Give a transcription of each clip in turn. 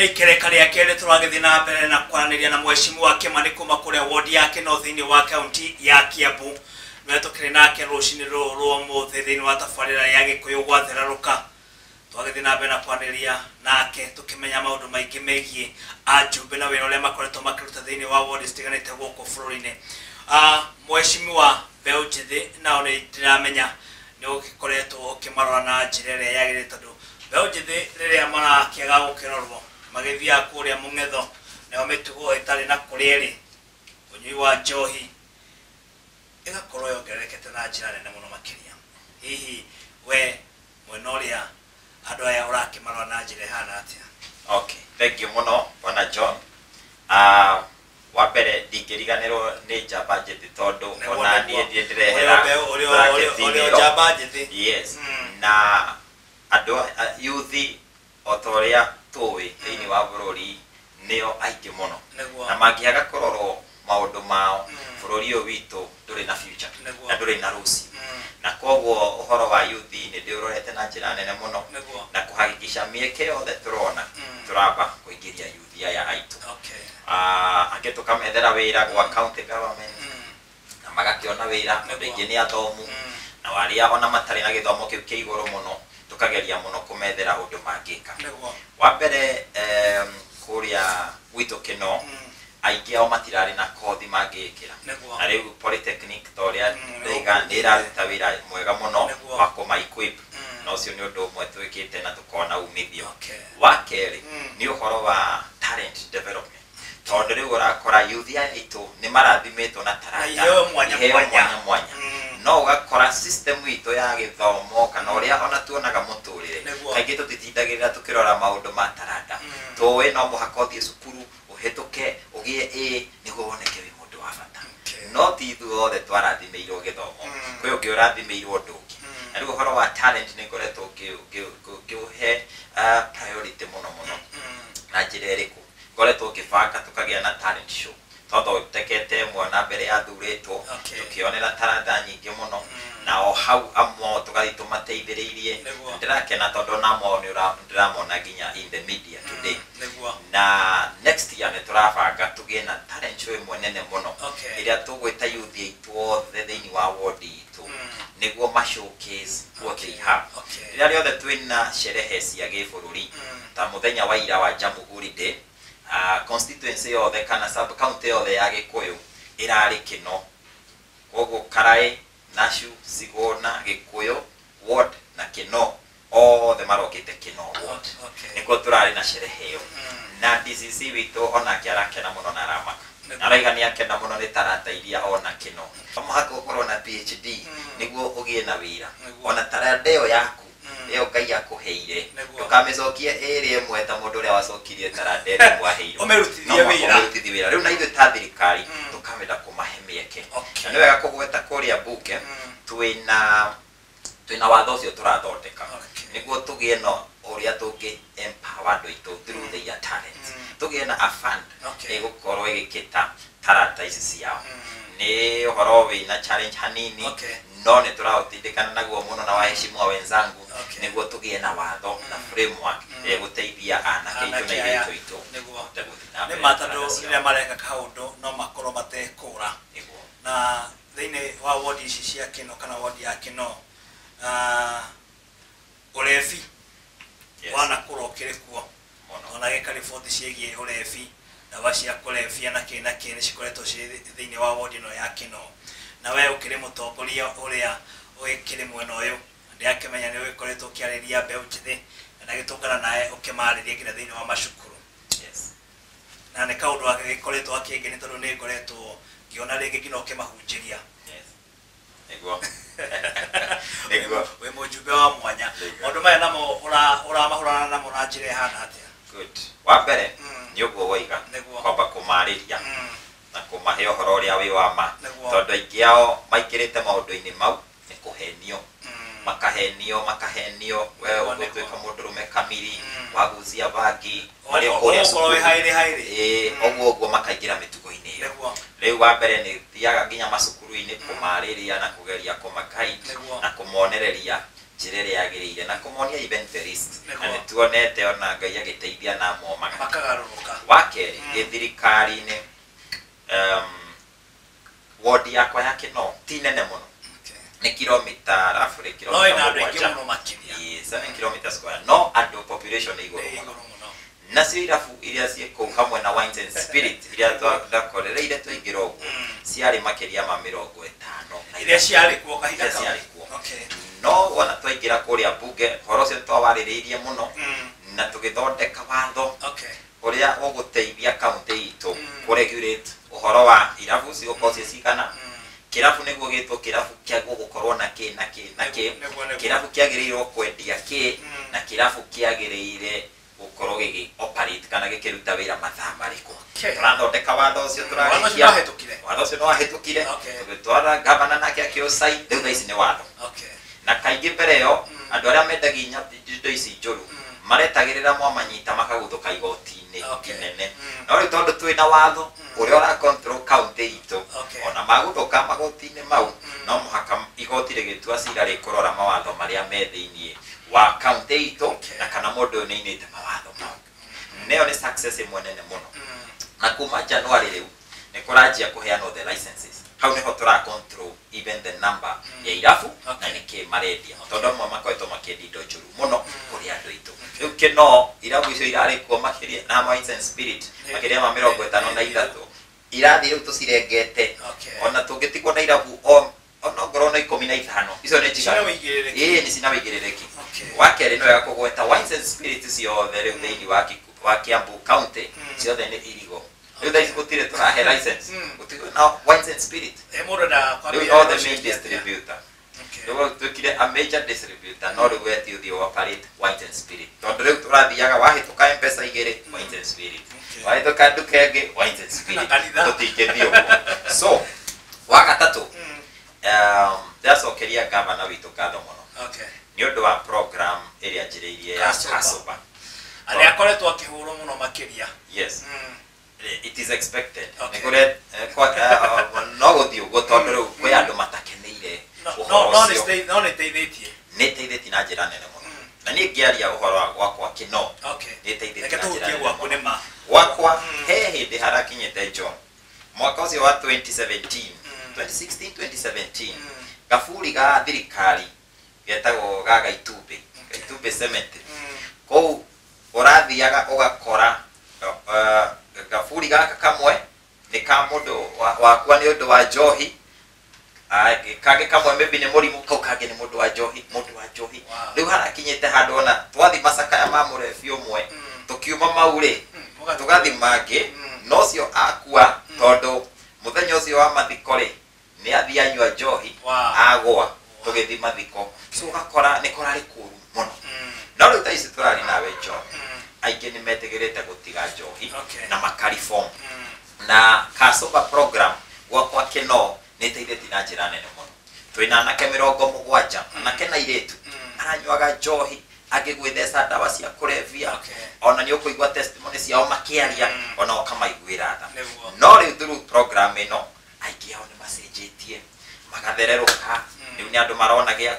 Ikereka rĩa kerĩ tũragĩthiĩ na mbere na kwaranĩria na mheshimiwa Kimani kuma kũrĩa ward ya Kinoo thĩinĩ wa kaunti ya Kiambu. Nĩwe tũkĩrĩ nake rũcinĩ rũrũ rwa ũmũthĩ thĩinĩ wa tabarĩra ya Gĩkũyũ gwathererũka. Twagĩthiĩ na mbere na kwaranĩria nake tũkĩmenya maũndũ maingĩ megiĩ ajumbe na wĩra ũrĩa makoretwo makĩruta thĩinĩ wa ward citiganĩte gũkũ bũrũri-inĩ. Mheshimiwa, mbeũ njĩthĩ nao nĩ ndĩramenya nĩ ũgĩkoretwo ũkĩmarora na njĩra ĩrĩa yagĩrĩire, tondũ mbeũ njĩthĩ rĩrĩa marakĩaga gũkĩrorwo magĩthiaga kũrĩa mũng'etho, nayo mĩtugo ĩtarĩ na kũrĩa ĩrĩ, ũnyui wa njohi ĩgakorwo yongererekete na njĩra nene mũno makĩria. Hihi we mwena ũrĩa andũ aya ũrakĩmarora na njĩra ĩhana atĩa? Okay, thank you mũno, bwana John. Wa mbere ndingĩriganĩrwo nĩ njamba njĩthĩ, tondũ ona niĩ ndiĩ ndĩrehera ũrĩa ĩyo. Njamba njĩthĩ. Yes. Na andũ youth, o ta ũrĩa tũĩ, thĩinĩ wa bũrũri nĩo aingĩ mũno na mangĩaga kũrorwo maũndũ mao, bũrũri ũyũ witũ ndũrĩ na future na ndũrĩ na rũciũ. Na koguo ũhoro wa youth nĩ ndĩũrorete na njĩra nene mũno na kũhakikisha mĩeke yothe tũrona tũramba kũingĩria youth aya aitũ. Angĩ tũkamethera wĩra gwa county government na magakĩona wĩra, tondũ aingĩ nĩ athomu, na arĩa ona matarĩ na gĩthomo kĩu kĩa igũrũ mũno, tũkageria mũno kũmethera ũndũ mangĩka. Wa mbere, kũrĩa gwitũ Kĩno, aingĩ ao matirarĩ na kothi mangĩkĩra, na rĩu polytechnic, ta ũrĩa ndaiga, nĩ ĩraruta wĩra mwega mũno wa kũma equip, na ũcio nĩ ũndũ ũmwe twĩkĩte na tũkona umithio. Wa kerĩ, nĩ ũhoro wa talent development, tondũ rĩu ũrakora youth aya aitũ nĩ marathimĩtwo na taranda, iheo mwanya iheo mwanya. Mwanya mwanya. No ũgakora system itũ ya gĩthomo kana ũrĩa ona tuonaga mũtũrĩre, kaingĩ tũtitindagĩrĩra tũkĩrora maũndũ ma taranda. Tũĩ no mũhaka ũthiĩ cukuru, ũhĩtũke, ũgĩe A nĩguo woneke wĩ mũndũ wa bata. No ti ithuothe twarathimĩirwo gĩthomo. Kwĩ ũngĩ ũrathimĩirwo ũndũ ũngĩ. Na rĩu ũhoro wa talent nĩ ngoretwo ngĩũhe priority mũno mũno. Na njĩra ĩrĩkũ? Ngoretwo ngĩbanga tũkagĩa na talent show, twathondekete ĩmwe na mbere yathurĩtwo, tũkĩonera taranda nyingĩ mũno, na o hau amwe ao tũgathiĩ tũmateithĩrĩirie. Ndĩrakena tondũ ona amwe ao nĩ ndĩramona nginya in the media today. Na next year nĩ tũrabanga tũgĩe na talent show ĩmwe nene mũno, ĩrĩa tũgwĩta youth aitũ othe thĩinĩ wa ward itũ nĩguo ma showcase what they have. Rĩrĩa rĩothe twĩna sherehe cia gĩbũrũri, ta mũthenya wa ira wa Jamhuri Day, constituency yothe kana sub county yothe ya Gĩkũyũ ĩrarĩ Kĩno. Koguo Karaĩ, Nacu, Sigona, Gĩkũyũ ward na Kĩno othe marokĩte Kĩno ward nĩkuo tũrarĩ na sherehe ĩyo. Na DCC witũ onake arakena mũno na aramaka. Araiga nĩ akena mũno nĩ taranda iria ona Kĩno. To mũhaka ũkorwo na PhD nĩguo ũgĩe na wĩra. Ona taranda ĩyo yaku, ĩyo Ngai akũheire, ndũkamĩcokie ĩrĩ ĩmwe ta mũndũ ũrĩa wacokirie taranda ĩrĩa mwaheirwo. Ũmĩrutithie No mũhaka wĩra. ũmĩrutithie wĩra. Rĩu na ithuĩ ta thirikari tũkamenda kũmahe mĩeke. Na nĩ wega kũgweta kũrĩa mbunge twĩna watho ũcio tũrathondeka nĩguo tũgĩe na ũrĩa tũngĩ empower andũ aitũ through their talent, tũgĩe na a fund ĩgũkorwo ĩgĩkĩta taranda ici ciao. Nĩ ũhoro wĩna challenge hanini, no nĩ tũraũtindĩkana naguo mũno na waheshimiwa wenzangu nĩguo tũgĩe na watho na framework ĩgũteithia anake aitũ na Anake aya. airĩtu aitũ kũhota gũthiĩ na Nĩ mbere ma, na tondũ taranda ciao. rĩrĩa mareka kaũndũ no makorwo matekũra. Na thĩinĩ wa wodi ici cia Kĩno kana wodi ya Kĩno, ũrebi wanakũra ũkĩrĩ kuo. Ona gĩka riboti ciĩgiĩ ũrebi, ndawa cia kũrebia na kĩ na kĩ nĩ cikoretwo cirĩ thĩinĩ wa wodi ĩno ya Kĩno. Na we ũkĩrĩ mũtongoria ũrĩa ũgĩkĩrĩ mwena ũyũ, ndĩrakĩmenya nĩ ũgĩkoretwo ũkĩarĩria mbeũ njĩthĩ na gĩtũngana nawe ũkĩmarĩria nginya thĩinĩ wa macukuru. Na nĩ kaũndũ gagĩkoretwo gakĩngenia, tondũ nĩ ngoretwo ngĩona rĩngĩ nginya ũkĩmahunjĩria. Nĩguo. Nĩguo. Wĩ mũjumbe wa mwanya. Maũndũ maya namo ũramahũrana namo na njĩra ĩhana atĩa? Good. Wa mbere nĩ ũguo woiga, kwamba kũmarĩria na kũmahe ũhoro ũrĩa wĩ wa ma, tondũ aingĩ ao maingĩrĩte maũndũ-inĩ mau nĩ kũhenio, makahenio, makahenio, we ũgũtuĩka mũndũrũme kamiri wagucia bangi marĩ o kũrĩa Ũgũkorwo wĩ cukuru. haĩrĩ haĩrĩ. Ĩĩ, ũguo ũguo makaingĩra mĩtugo-inĩ ĩyo. Rĩu wa mbere nĩ thiaga nginya macukuru-inĩ kũmarĩria na kũgeria kũma guide na kũmonereria njĩra ĩrĩa yagĩrĩire na kũmonia even the risks na nĩ tuonete ona Ngai agĩteithia na amwe makagarũrũka. Wa kerĩ, gĩthirikari-inĩ wodi yakwa ya Kinoo ti nene mũno, nĩ kilomita roughly kilomita mũgwanja, 7 kilometers square, no andũ population nĩ igũrũ mũno. Nacio irabu iria ciĩ kũu hamwe na wines and spirit iria twakorereire twaingĩra ũguo ciarĩ makĩria ma 50 iria ciarĩ kuo kahinda kau. No wona twaingĩra kũrĩa bunge ũhoro ũcio twawarĩrĩirie mũno na tũgĩthondeka watho ũrĩa ũgũteithia kaunti itũ kũregulate ũhoro wa irabu cigũkorwo ciĩ cigana. Kĩrabu nĩguo gĩtwo kĩrabu kĩa gũgũkorwo na kĩ na kĩ na kĩ, kĩrabu kĩagĩrĩirwo kwendia kĩ na kĩrabu kĩagĩrĩire gũkorwo gĩgĩ operate kana gĩkĩruta wĩra mathaa marĩkũ. Tũrathondeka watho ũcio, tũrarĩkia watho ũcio nĩwahĩtũkire, tũgĩtwara gavana nake akĩũsign. Rĩu thaa ici nĩ watho. Na kaingĩ mbere ĩyo andũ arĩa mendagia indo ici njũru maretagĩrĩra mwamanyita makaguthũka igoti-inĩ inene. No rĩu tondũ twĩna watho ũrĩa ũra control county itũ, ona maguthũka magoti-inĩ mau no mũhaka igoti rĩgĩtua cira rĩkũrora mawatho marĩa me thĩiniĩ wa county itũ na kana mũndũ ũyũ nĩainĩte mawatho mau. Nĩyo nĩ success ĩmwe nene mũno. Na kuma January rĩu nĩ kũranjia kũheanwo the licenses. Hau nĩho tũra control even the number ya irabu na nĩkĩ marendia, tondũ amwe makoretwo makĩendia indo njũru mũno kũrĩ andũ aitũ. Rĩu Kinoo irabu icio irarĩ kuo makĩria na wines and spirit makĩria ma 53 irathiĩ rĩu tũcirengete. Ona tũngĩtigwo na irabu ona ongorwo no 15 icio nĩ njiganu. Ĩĩ nĩ cina wĩigĩrĩrĩki. Wa kerĩ nĩ wega kũgweta wines and spirit ciothe rĩu thĩinĩ wa Kiambu County ciothe nĩ irigo. Rĩu thaa ici gũtirĩ tũrahe license, gũtirĩ na wines and spirit. Rĩu no the main distributor. Rĩu twĩkire a major distributor, no rĩu we ti ũthiĩ operate wines and spirit, tondũ rĩu tũrathiaga wahĩtũka M-Pesa igĩrĩ wines and spirit, wahĩtũka nduka ĩngĩ wines and spirit, tũtingĩthiĩ ũguo. So wa gatatũ, ndĩracokeria gavana witũ ngatho mũno nĩ ũndũ wa program ĩrĩa njĩrĩirie ya Kasoba. Arĩa akoretwo akĩhũrwo mũno makĩria. Yes. It is expected. No gũthiĩ ũguo tondũ rĩu kwĩ andũ matakeneire ũhoro ũcio. No nĩteithĩtie. Nĩteithĩtie na njĩra nene mũno. Na niĩ ngĩaria ũhoro gwakwa Kinoo nĩteithĩtie na njĩra nene mũno. Gwakwa he hĩndĩ harakinyĩte John mwaka ũcio wa 2017 2016 2017 gaburi ga thirikari getagwo ga Gaitumbĩ, Gaitumbĩ Cemetery. Kũu ũrathiaga ũgakora gaburi gaka kamwe nĩ ka mũndũ wakua nĩ ũndũ wa njohi, kangĩ kamwe maybe nĩ mũrimũ, kau kangĩ nĩ mũndũ wa njohi, mũndũ wa njohi. Rĩu harakinyĩte handũ ona twathi macakaya ma mũrebi ũmwe tũkiuma mau rĩ tũgathi mangĩ, no ũcio akua tondũ mũthenya ũcio wa mathiko rĩ nĩ athiĩ anyua njohi agwa tũgĩthiĩ mathiko. So ũgakora nĩ kũrarĩ kũũru mũno. No rĩu thaa ici tũrarĩ nawe John, aingĩ nĩ metĩgĩrĩte gũtiga njohi na makariform. Na Kasoba program gwakwa Kinoo nĩ ĩteithĩtie na njĩra nene mũno. Twĩna anake 70, anake na airĩtu maranyuaga njohi, angĩ gwĩtheca ndawa cia kũrebia, ona nĩ ũkũigua testimony ciao makĩaria, ona ũkamaiguĩra tha. No rĩu through program ĩno aingĩ ao nĩ macenjetie, magathererũka. Rĩu nĩ andũ marona gĩa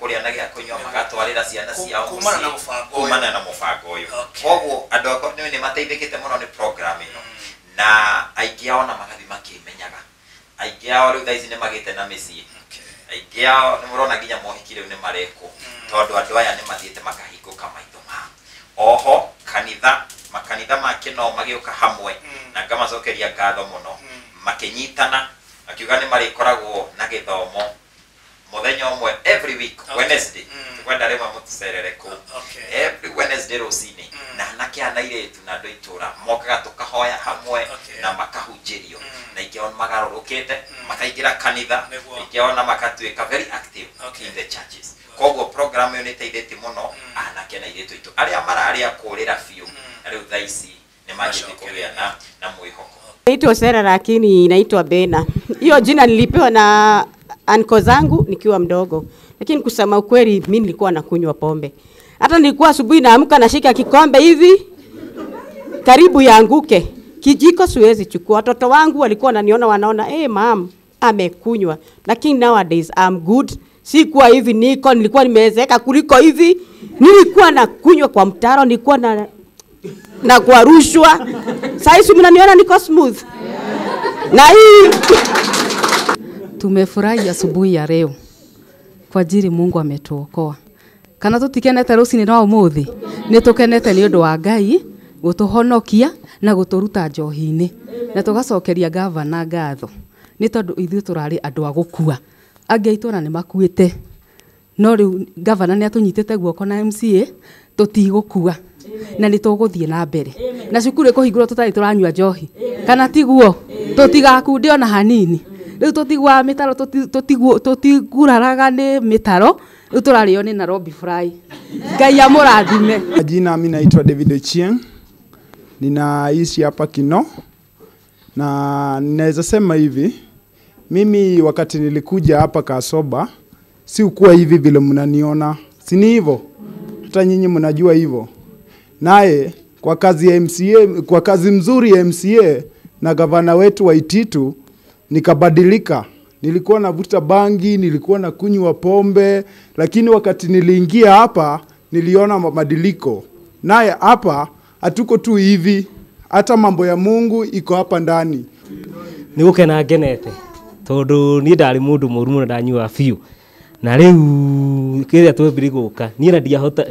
kũrĩa na gĩa kũnyua, magatwarĩra ciana ciao kumana na mũbango ũyũ. Koguo andũ akwa nĩ mateithĩkĩte mũno nĩ program ĩno, na aingĩ ao na magathiĩ makĩmenyaga. Aingĩ ao rĩu thaa ici nĩ magĩte na mĩciĩ, aingĩ ao nĩ mũrona nginya mohiki rĩu nĩ marekwo, tondũ andũ aya nĩ mathiĩte makahingũka maitho mao. Oho kanitha, makanitha ma Kinoo magĩũka hamwe na ngamacokeria ngatho mũno, makĩnyitana makiuga nĩ marĩkoragwo na gĩthomo mũthenya ũmwe every week, Wednesday. Tukwenda rĩmwe mũtũcerere kũu every Wednesday rũcinĩ, na anake a na airĩtu na andũ a itũũra mokaga tũkahoya hamwe na makahunjĩrio, na aingĩ ao magarũrũkĩte makaingĩra kanitha, aingĩ ao na makatuĩka very active in the churches. Koguo program ĩyo nĩ ĩteithĩtie mũno anake na airĩtu aitũ arĩa mararĩ a kũrĩra biũ, na rĩu thaa ici nĩ manjĩtie kũgĩa na mwĩhoko. Naitwa Sera lakini naitwa Bena. Hiyo jina nilipewa na anko zangu nikiwa mdogo. Lakini kusema ukweli mimi nilikuwa nakunywa pombe. Hata nilikuwa asubuhi naamka nashika kikombe hivi karibu yaanguke. Kijiko siwezi chukua. Watoto wangu walikuwa wananiona wanaona, "Eh, hey, mom, amekunywa." Lakini nowadays I'm good. Sikuwa hivi niko, nilikuwa nimezeeka kuliko hivi. Nilikuwa na kunywa kwa mtaro, nilikuwa na kwa rushwa. Sasa hivi mnaniona niko smooth. Na hii tumefurahi asubuhi ya leo kwa ajili Mungu ametuokoa. Kana tutikenete rucini rwa umuthi ni tukenete ni undu wa Ngai gutuhonokia na guturuta njohi-ini na tugacokeria gavana ngatho ni tondu ithuĩ turari andu a gukua angĩ aitũ ona nĩ makuĩte no rĩu gavana nĩ atũnyitĩte guoko na MCA tũtigũkua na nĩ tũgũthiĩ na mbere na cukuru ĩkũhingũrwo tũtarĩ tũranyua njohi kana tiguo tũtigakunde ona hanini rĩu tũtiguaga mĩtaro tũtiguraraga nĩ mĩtaro rĩu tũrarĩo nĩ Nairobi Fry. Ngai amũrathime. Jina mimi naitwa David Ochieng, ninaishi hapa Kinoo na ninaweza sema hivi, mimi wakati nilikuja hapa Kasoba sikuwa hivi vile mnaniona, si ni hivyo? Hata nyinyi mnajua hivyo. Naye kwa kazi ya MCA, kwa kazi mzuri ya MCA na gavana wetu wa Ititu nikabadilika. Nilikuwa navuta bangi, nilikuwa na kunywa pombe, lakini wakati niliingia hapa niliona mabadiliko. Naye hapa hatuko tu hivi, hata mambo ya Mungu iko hapa ndani. Ni gukena ngenete tondu ni ndari mundu muru muno ndanyua biu na riu kiria twambire guka nie na ndiahota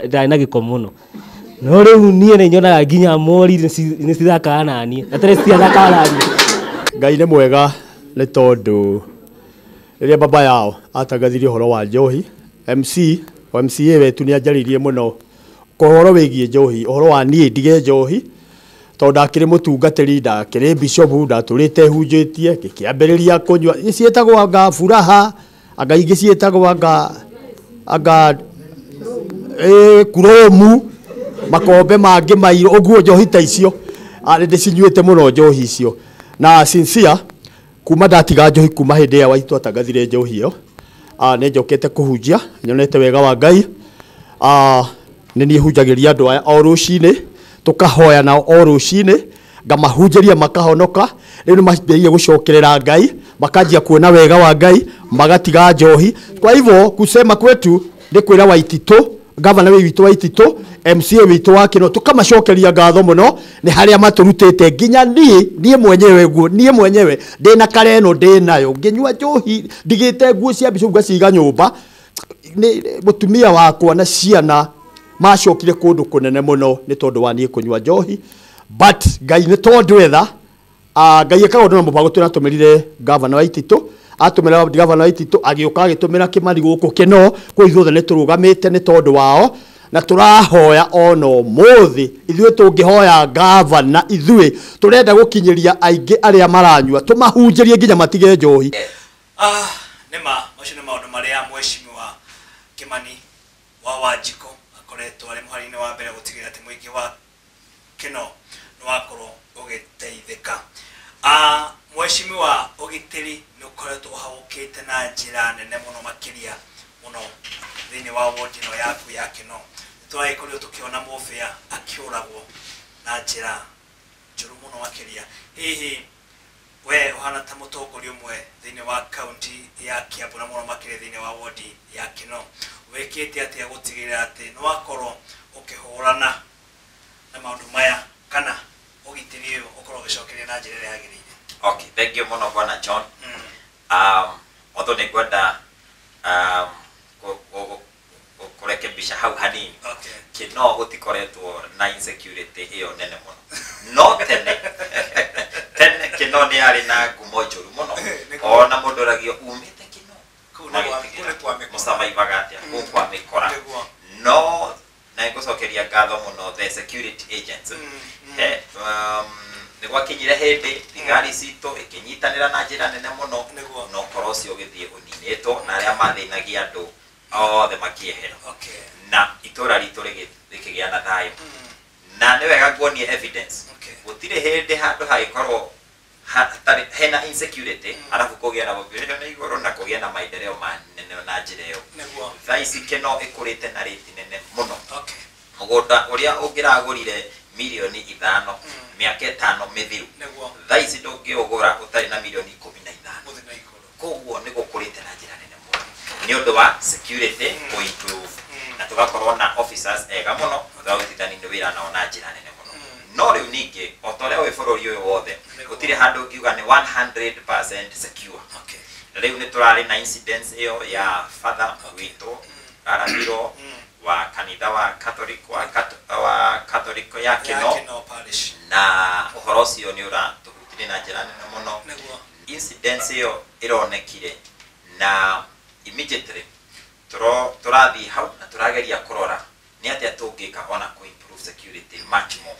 ndari na giko muno no riu nie ni nyonaga nginya mori ni cithakaga nanie na tere citiathakaga nanie. Ngai nĩ mwega nĩ tondũ rĩrĩa baba yao atangathirie ũhoro wa njohi, MC o MCA wetu nĩ anjarĩirie mũno ũhoro wĩgiĩ njohi, ũhoro wa niĩ ndige njohi tondũ ndakĩrĩ mũtungatĩri, ndakĩrĩ bishop, ndatũrĩte hunjĩtie, ngĩkĩambĩrĩria kũnyua ciĩtagwo anga furaha, anga ingĩ ciĩtagwo anga kuromu, makombe mangĩ mairũ, ũguo njohi ta icio nĩndĩcinyuĩte mũno njohi icio. Na sincere kuma ndatiga njohi kuma hĩndĩ ĩrĩa Waitũ atangathire njohi ĩyo, nĩ njokete kũhunjia, nyonete wega wa Ngai. Nĩ niĩ hunjagĩria andũ aya o rũcinĩ, tũkahoya nao o rũcinĩ, ngamahunjĩria makahonoka. Rĩu nĩ mambĩrĩirie gũcokerera Ngai, makanjia kuona wega wa Ngai, magatiga njohi. Kwa hivyo kusema kwetu nĩ kwĩra Waititũ, gavana witũ wa Ititu, MCA witũ wa Kinoo, tukamacokeria ngatho mũno nĩ harĩa matũrutĩte nginya niĩ mwenyewe guo, niĩ mwenyewe ndĩna kareno ndĩnayo ngĩnyua njohi ndigĩte nguo cia bishop ngaciga nyũmba. Nĩ mũtumia wakwa na ciana macokire kũndũ kũnene mũno nĩ tondũ wa niĩ kũnyua njohi, but Ngai nĩ tondũ etha Ngai ekaga ũndũ na mũbango. Tũratũmĩrire gavana wa Ititu, atũmĩra gavana wa Ititu agĩũka agĩtũmĩra Kĩmani gũkũ Kinoo, kũu ithuothe nĩ tũrũgamĩte nĩ tondũ wao na tũrahoya ona ũmũthĩ. Ithuĩ tũngĩhoya gavana, ithuĩ tũrenda gũkinyĩria aingĩ arĩa maranyua, tũmahunjĩrie nginya matige njohi. Nĩma macio nĩ maũndũ marĩa mheshimiwa Kĩmani wa Wanjikũ akoretwo arĩ mũhari-inĩ wa mbere gũtigĩrĩra atĩ mũingĩ wa Kinoo nĩ wakorwo ũgĩteithĩka. Mheshimiwa, ũgitĩri nĩ ũkoretwo ũhagũkĩte na njĩra nene mũno makĩria mũno thĩinĩ wa ward ĩno yaku ya Kinoo. Nĩtũragĩkorirwo tũkĩona mũbĩa akĩũragwo na njĩra njũru mũno makĩria. Hihi we ũhana ta mũtongoria ũmwe thĩinĩ wa kaunti ya Kiambu na mũno makĩria thĩinĩ wa ward ya Kinoo, wĩkĩte atĩa gũtigĩrĩra atĩ nĩ wakorwo ũkĩhũrana na maũndũ maya kana ũgitĩri ũyũ ũkorwo ũgĩcokeria na njĩra ĩrĩa yagĩrĩire? Okay, thank you mũno bwana John. Although nĩ ngwenda kũrekebisha hau hanini. Okay. Kinoo gũtikoretwo na insecurity ĩyo nene mũno, no tene tene Kinoo nĩ yarĩ na ngumo njũru mũno. Ona mũndũ oragio umĩte Kinoo, mũcamaivaga atĩa kũu kwa mĩkora. No na ngũcokeria ngatho mũno the security agents. Nĩ gwakinyire hĩndĩ thigari citũ ĩkĩnyitanĩra na njĩra nene mũno na ũkora ũcio ũgĩthiĩ ũninĩtwo na arĩa mathĩnagia andũ othe makĩehera. Na itũra ritũ rĩkĩgĩa na thayũ. Na nĩ wega nguonie evidence. Gũtirĩ hĩndĩ handũ hagĩkorwo hena insecurity arabu kũgĩa na population igũrũ na kũgĩa na maendeleo manene na njĩra ĩyo. Thaa ici Kinoo ĩkũrĩte na rate nene mũno. Mũgũnda ũrĩa ũngĩragũrire milioni 5 mĩaka 5 mĩthiru, thaa ici ndũngĩũgũra ũtarĩ na milioni 15. Koguo nĩ gũkũrĩte na njĩra nene mũno. Nĩ ũndũ wa security kũ improve na tũgakorwo na officers ega mũno tũrarutithania wĩra nao na njĩra nene mũno. No rĩu ningĩ o ta ũrĩa wĩ bũrũri ũyũ wothe gũtirĩ handũ ũngiuga nĩ 100% secure. Rĩu nĩ tũrarĩ na incidents ĩyo ya father witũ arathirwo wa kanitha wa Catholic wa Catholic ya Kino na ũhoro ũcio nĩ ũratũhutirie na njĩra nene mũno. Incidents ĩyo ĩronekire na immediately tũrathiĩ hau na tũrageria kũrora nĩ atĩa tũngĩka ona kũ improve security much more.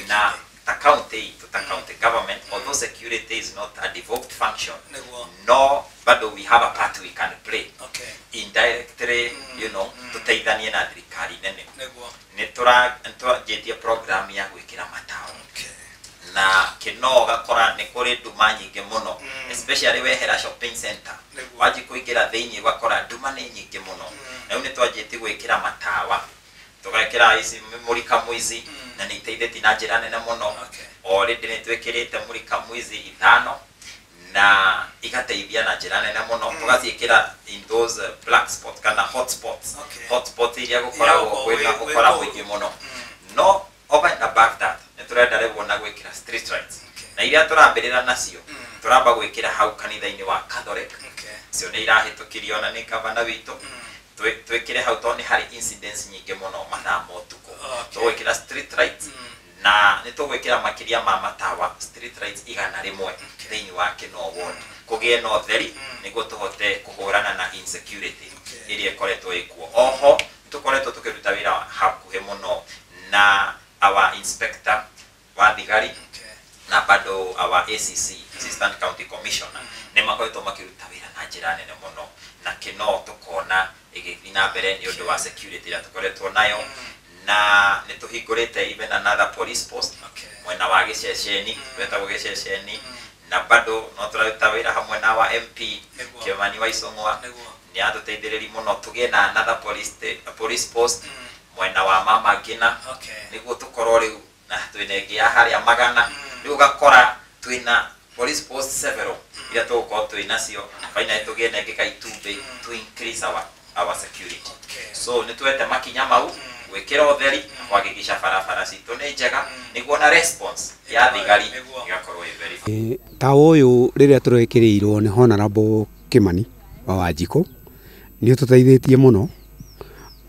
Na ta county itũ, ta county government, although security is not a devolved function, no bado we have a part we can play indirectly, you know, tũteithanie na thirikari nene. Nĩ tũranjĩtie program ya gwĩkĩra matawa na Kino ũgakora nĩ kũrĩ nduma nyingĩ mũno, especially wehera shopping center wanji kũingĩra thĩinĩ ũgakora nduma nĩ nyingĩ mũno. Rĩu nĩ twanjĩtie gwĩkĩra matawa, tũgekĩra ici mũrika mwizi na nĩ iteithĩtie na njĩra nene mũno. Already nĩ twĩkĩrĩte mũrika mwizi 5 na igateithia na njĩra nene mũno. Tũgaciĩkĩra in those black spots kana hot spots, hot spots iria gũkoragwo kwĩna ũkora mũingĩ mũno. No over and above that nĩ tũrenda rĩu ona gwĩkĩra street lights na iria tũrambĩrĩra nacio tũramba gwĩkĩra hau kanitha-inĩ wa Catholic. Cio nĩ irahĩtũkirio na nĩ gavana witũ twĩkĩre hau tondũ nĩ harĩ incidents nyingĩ mũno mathaa ma ũtukũ. Tũgwĩkĩra street lights na nĩ tũgwĩkĩra makĩria ma matawa street lights 100 thĩinĩ wa Kino ward kũgĩe na ũtheri nĩguo tũhote kũhũrana na insecurity ĩrĩa ĩkoretwo ĩkuo. Oho nĩ tũkoretwo tũkĩruta wĩra hakuhĩ mũno na our inspector wa thigari na bado our ACC, Assistant County Commissioner, nĩ makoretwo makĩruta wĩra na njĩra nene mũno na Kino tũkona ĩgĩthiĩ na mbere nĩ ũndũ wa security ĩrĩa tũkoretwo nayo. Na nĩ tũhingũrĩte even another police post mwena wa gĩceceni wetagwo gĩceceni na bado no tũraruta wĩra hamwe na wa MP Kimani wa Icũng'wa nĩ atũteithĩrĩria mũno tũgĩe na another police post mwena wa Mama Ngina nĩguo tũkorwo rĩu na twĩna ĩngĩ ya harĩa Magana. Rĩu ũgakora twĩna police post several iria tũgũkorwo twĩ nacio finally tũgĩe na ĩngĩ Kaitumbĩ to increase our security. So nĩ twete makinya mau gwĩkĩra ũtheri na kuhakikisha barabara citũ nĩ njega nĩguo na response ya thigari ĩgakorwo ĩ very. Ta ũyũ rĩrĩa tũrekĩrĩirwo nĩ Honorable Kimani wa Wanjikũ nĩ ũtũteithĩtie mũno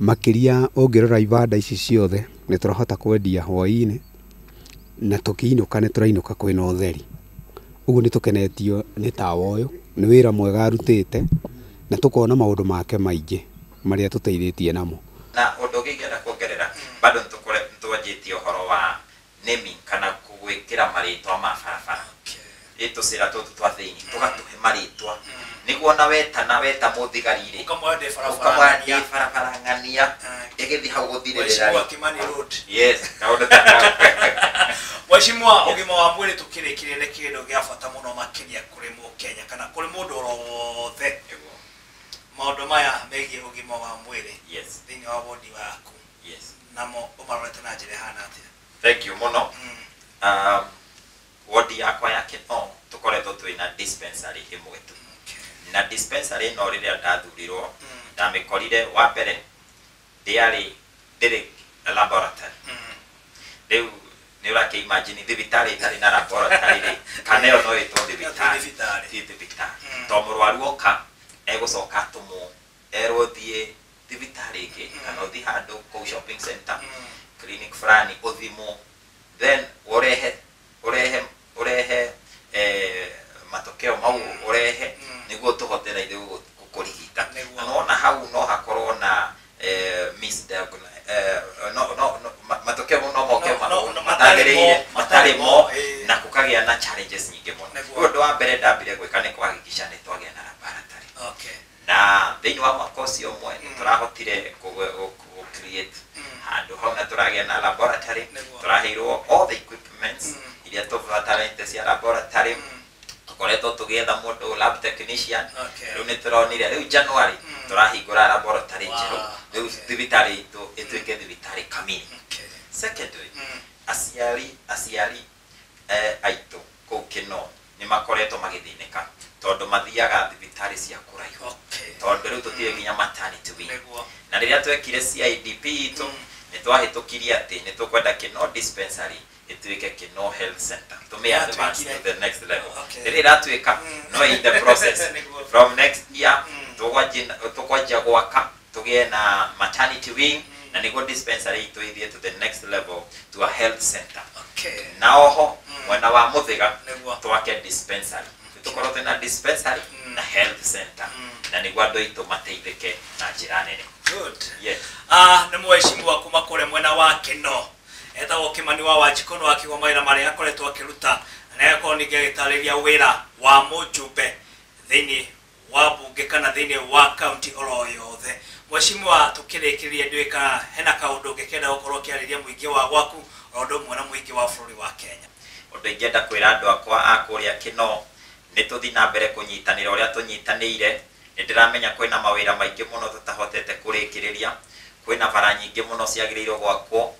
makĩria. Ũngĩrora ibanda ici ciothe nĩ tũrahota kwendia hwaĩ-inĩ na tũkĩinũka nĩ tũrainũka kwĩna ũtheri. Ũguo nĩ tũkenetio nĩ tawa ũyũ, nĩ wĩra mwega arutĩte na tũkona maũndũ make maingĩ marĩa tũteithĩtie namo. Na ũndũ ũngĩ ingĩenda kuongerera bado nĩ twanjĩtie ũhoro wa naming kana gwĩkĩra marĩtwa ma barabara tũcĩra tũtũ twa thĩinĩ tũgatũhe marĩtwa nĩguo na weta mũthigari rĩ ũkamwona ndĩ barabara ng'ania ĩgĩthiĩ hau gũthirĩrĩra. Yes, kaũndũ ta kau. Mheshimiwa, ũgima wa mwĩrĩ tũkĩrĩkĩria nĩ kĩndũ gĩa bata mũno makĩria kũrĩ mũkenya kana kũrĩ mũndũ oro wothe. Maũndũ maya megiĩ ũgima wa mwĩrĩ thĩinĩ wa wodi waku namo ũmarorete na njĩra ĩhana atĩa? Thank you mũno. Wodi yakwa ya Kino tũkoretwo twĩna dispensary ĩmwe tu na dispensary ĩno rĩrĩa ndathurirwo ndamĩkorire wa mbere ndĩrĩ laboratory. Rĩu nĩ ũrakĩ imagine thibitarĩ ĩtarĩ na laboratory rĩ kana ĩyo no ĩtwo thibitarĩ? Ti thibitarĩ to mũrwaru oka egũcoka atũmwo erwo thiĩ thibitarĩ ĩngĩ kana ũthiĩ handũ kũu shopping center clinic fulani ũthimwo then ũrehe matokeo mau ũrehe nĩguo tũhote na ithuĩ gũkũrigita. Na nona hau no hakorwo na matokeo mau no moke matagĩrĩire matarĩ mo na kũkagĩa na challenges nyingĩ mũno. Ũndũ wa mbere ndambire gwĩka nĩ kũhakikisha nĩ twagĩa na laboratory na thĩinĩ wa mwaka ũcio ũmwe nĩ tũrahotire kũ create handũ hau na tũragĩa na laboratory. Tũraheirwo all the equipments iria tũbatarĩte cia laboratory. Tũkoretwo tũgĩetha mũndũ lab technician. Rĩu nĩ tũronire rĩu January tũrahingũra laboratory njerũ rĩu thibitarĩ itũ ĩtuĩke thibitarĩ kamili. Secondly, aciari aitũ kũu Kino nĩ makoretwo magĩthĩnĩka tondũ mathiaga thibitarĩ cia kũraihu tondũ Tondũ rĩu tũtirĩ nginya maternity wing. Na rĩrĩa twekire CIDP itũ nĩ twahĩtũkirie atĩ nĩ tũkwenda Kinoo dispensary ĩtuĩke Kinoo Health Center, tũmĩ advance to the next level. Rĩrĩa ĩratuĩka no in the process from next year tũkwanjia gwaka tũgĩe na maternity wing, na nĩguo dispensary itũ ĩthiĩ to the next level to a health center. Na oho mwena wa Mũthĩga twake dispensary, tũkorwo twĩna dispensary na health center, na nĩguo andũ aitũ mateithĩke na njĩra nene. Good. Yes. Nĩ mheshimiwa kuma kũrĩa mwena wa Kinoo etagwo Kimani wa Wanjikũ, nĩ wakiuga mawĩra marĩa akoretwo akĩruta, na agakorwo ningĩ agĩtarĩria wĩra wa mũjumbe thĩinĩ wa bunge kana thĩinĩ wa kaunti oro yothe. Mheshimiwa, tũkĩrĩkĩrĩria ndiũĩ kana hena kaũndũ ũngĩkenda gũkorwo ũkĩarĩria mũingĩ wa gwaku o ũndũ ũmwe na mũingĩ wa bũrũri wa Kenya? Ũndũ ingĩenda kwĩra andũ akwa a kũrĩa Kinoo nĩ tũthiĩ na mbere kũnyitanĩra ũrĩa tũnyitanĩire. Nĩ ndĩramenya kwĩna mawĩra maingĩ mũno tũtahotete kũrĩkĩrĩria, kwĩna bara nyingĩ mũno ciagĩrĩirwo gwakwo,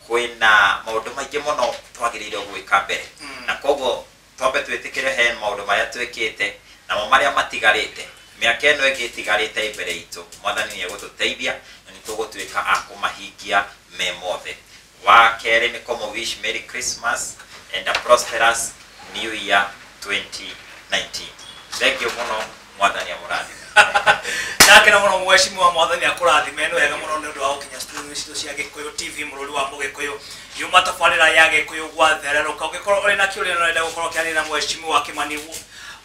kwĩna maũndũ maingĩ mũno twagĩrĩirwo gwĩka mbere, na koguo twambe twĩtĩkĩre he maũndũ marĩa twĩkĩte namo marĩa matigarĩte mĩaka ĩno ĩngĩ ĩtigarĩte mbere itũ, Mwathani nĩ egũtũteithia na nĩ tũgũtuĩka a kũmahingia me mothe. Wa kerĩ nĩ kũmũ wish Merry Christmas and a prosperous New Year 2019. Thank you mũno, Mwathani amũrathime. Ndakena mũno mheshimiwa, Mwathani akũrathime. Nĩ wega mũno nĩ ũndũ wa gũkinya studio citũ cia Gĩkũyũ TV, mũrũri wa Mũgĩkũyũ, yuma tabarĩra ya Gĩkũyũ gwathererũka. Ũngĩkorwo ũrĩ na kĩũria na ũrenda gũkorwo ũkĩaria na mheshimiwa Kimani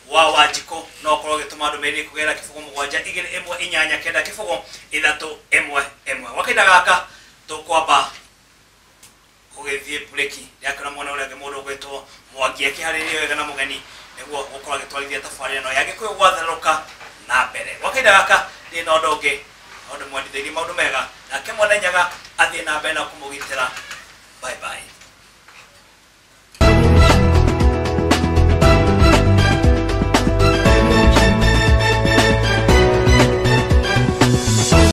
wa Wanjikũ, no ũkorwo ũgĩtũma ndũmĩrĩri kũgerera 0 7 2 1 8 9 0 3 1 1. Gwa kahinda gaka tũkwamba gũgĩthiĩ breki, ndĩrakĩona mwena ũrĩa ũngĩ mũndũ ũgwĩtwo Mwangi akĩharĩria wega na mũgeni nĩguo gũkorwo agĩtwarithia tabarĩra ĩno ya Gĩkũyũ gwatherũka na mbere. Gwa kahinda gaka ndĩ na ũndũ ũngĩ, no ndĩmwendithĩirie maũndũ mega, nake Mwene Nyaga athiĩ na mbere na kũmũgitĩra. Bye bye.